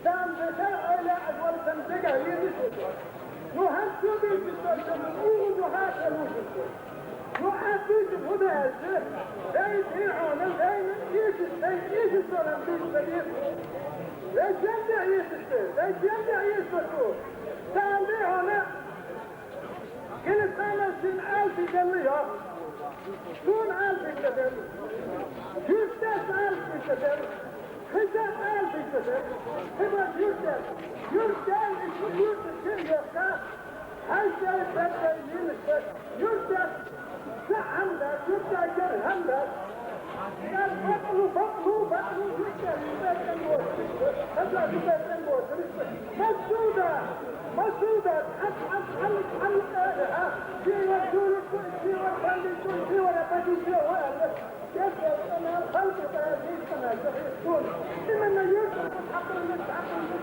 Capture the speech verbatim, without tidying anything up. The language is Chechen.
Sen beter öýle ähwal sen degä ýetişmedi. Nu hem şu bir tutsaşyny, ugu nuha kelmüşdi. Nu ätüýdi bu däldi. Zeý bir ony zeýni işi, zeý işi soran bilse bir. Zeý sen de işi, zeý sen de işi şu. Sen bir ony Hindistana sen äl diýjeli ýok. Sun äl diýjeli. Ýurtdaş äl diýjeli. Hyjap äl diýjeli. Hyba ýurtdaş. Ýurtdaş şu ýurt üçin ýoksa. Haýsy ýerde ýurtdaş. Şu anda ýurtdaş ýer hemde. Ýer baklu, baklu, baklu ýurtdaş. Şu ýerden bolsun. Haýsy ýerden bolsun. Masuda, Masuda, al, al, al, al, al, ha. Siwa Türk, siwa Panditu, siwa Rapaditu, wa, wa. Gerçekten halk da bir sana dur. Kimin de yurt hakkında, hakkında,